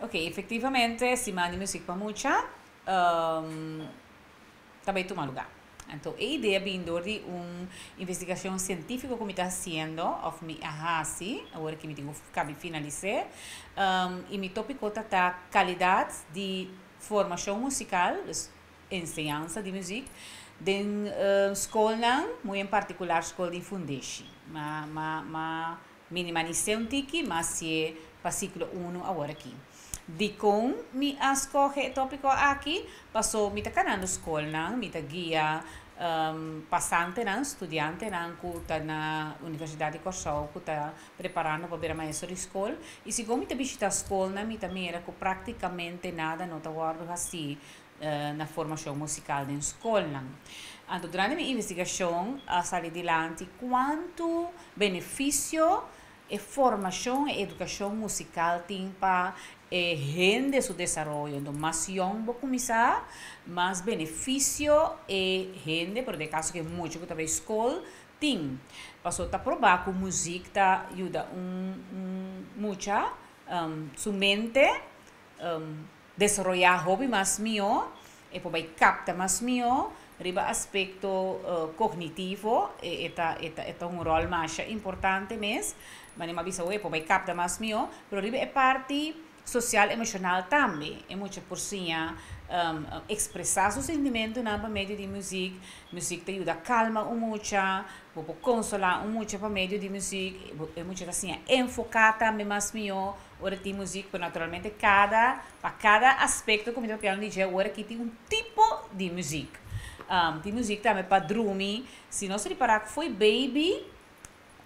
Ok, efektivamente Siman di Muzik pa Mucha ta bai tuma lugá. Anto e idea bin dor di un investigashon sientífiko ku mi ta hasiendo òf mi a hasi, awor aki mi tin ku kabi finalis'é, i mi tópiko ta ta kalidat di formashon musikal, dus enseñansa di muzik, den skolnan, muy en partikular skol di fundeshi. Ma ma ma Minimanis'é un tiki, ma hasié pa siklo unu awor aki. Dikon mi a skohe e tópiko aki? Pasó mi ta kanando skolnan, mi ta guia pasantenan, studiantenan ku ta na Universidat di Kòrsou ku ta preparando pa bira maestro di skol. I segun mi ta bishitá skolnan mi ta mira ku práktikamente nada no ta wòrdu hasí na formashon musikal den skolnan. Anto durante mi investigashon a sali dilanti kuantu benefisio e formashon e edukashon musikal tin pa e hende su desaroyo. Anto mas yòn bo kuminsá, mas benefisio e hende, pero den e kaso ku e mucha ku ta bai skol, tin. Pasobra ta probá ku muzik ta yuda un mucha su mente Desaroyá hopi mas mihó, e por bai kapta mas mihó riba aspekto kognitivo, e ta e ta e ta un ròl masha importante mes, manera mi a bisa e por bai kapta mas mihó, pero riba e parti sosial emoshonal tambe e mucha por siña ekspresá su sintimentunan pa medio di muzik, muzik ta yuda kalma un mucha, bo por konsolá un mucha pa medio di muzik, e mucha ta siña enfoká tambe mas mihó. Ora tin muzik, pero naturalmente kada, pa kada aspekto ku mi ta papiando di dje awor aki tin un tipo di muzik. Tin muzik tambe pa drumi. Si nos ripará ku fo'i baby,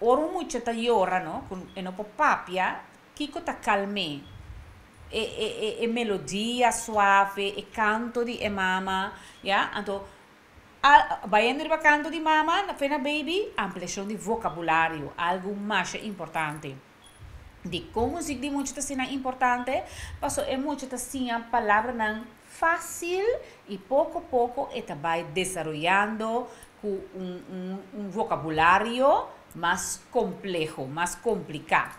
ora un mucha ta yora no, ku e no por papia, kiko ta kalm'é? E e e e melodia suave, e kanto di e mama, ya. Anto a bayendo riba kanto di mama, na fe na baby, ampliashon di vokabulario, algu masha importante. Dikon muzik di mucha ta asina importante? Pasobra e mucha ta siña palabranan fásil i poko poko e ta bai desaroyando ku un un vokabulario mas kompleho, mas kompliká.